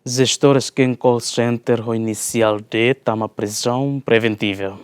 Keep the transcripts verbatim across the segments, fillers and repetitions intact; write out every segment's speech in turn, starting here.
Jestór Scam Call Center ho inisiál D tama prizaun preventiva.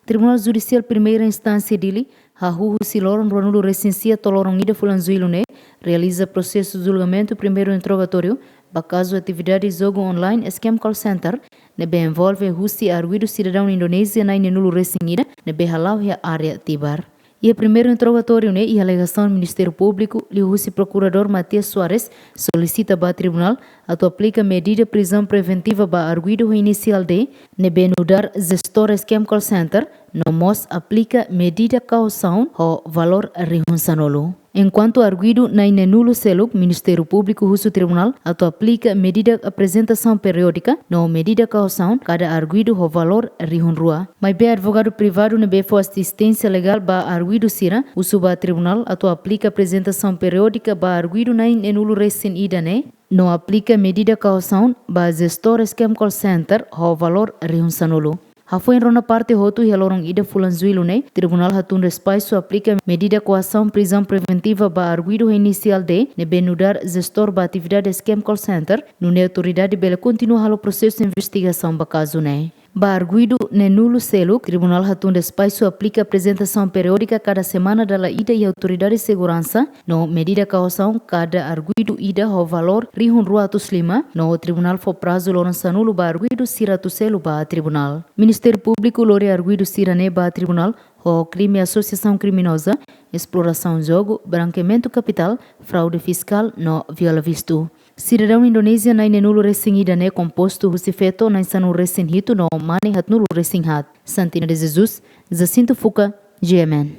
Tribunál Judisiál Primeira Instánsia Dili hahú husi loron ruanulu resin sia to'o loron ida fulan Jullu ne'e realiza prosesu julgamentu primeiru interrogatóriu ba kazu atividade jogu online Scam Call Center ne'ebé envolve husi arguidu sidadaun Indonézia na'in-neenulu resin ida ne'ebé hala'o iha área Tibar. Iha primeiru interrogatóriu ne'e iha alegasaun Ministériu Públiku liuhusi Prokuradór Matias Soares solisita ba tribunál atu aplika medida prizaun preventiva ba arguidu ho inisiál D ne'ebé nu'udar jestór Scam Call Center, no mós aplika medida kausaun ho valór rihun sanulu. Enkuantu arguidu na'in-neenulu seluk, Ministériu Públiku husu tribunál atu aplika medida aprezentasaun periódika no medida kausaun kada arguidu ho valór rihun rua. Maibé advogadu privadu ne'ebé fó asisténsia legál ba arguidu sira husu ba tribunál atu aplika aprezentasaun periódika ba arguidu na'in-neenulu resin ida ne'e no aplika medida kausaun ba jestór Scam Call Center ho valór rihun sanulu. Hafoin rona parte hotu iha loron ida fulan Jullu ne'e, tribunál hatún despaisu aplika medida koasaun prizaun preventiva ba arguidu ho inisiál D ne'ebé nu'udar jestór ba atividade Scam Call Center, nune'e autoridade bele kontinua halo prosesu investigasaun ba kazu ne'e. Ba arguidu neenulu seluk, tribunál hatún despaisu aplika aprezentasaun periódika kada semana dala ida iha autoridade seguransa, no medida kausaun kada arguidu ida ho valór rihun rua atus lima, no tribunál fó prazu loron sanulu ba arguidu sira atu selu ba tribunál. Ministériu Públiku lori arguidu sira ne'e ba tribunál ho krime asosiasaun kriminoza, esplorasaun jogu, brankeamentu kapitál, fraude fiskál no viola vistu. Sidadaun Indonézia na'in-neenulu resin ida ne'e kompostu husi feto na'in sanulu resin hitu no mane haatnulu resin haat. Santina de Jesus, Jacinto Fuca, G M N.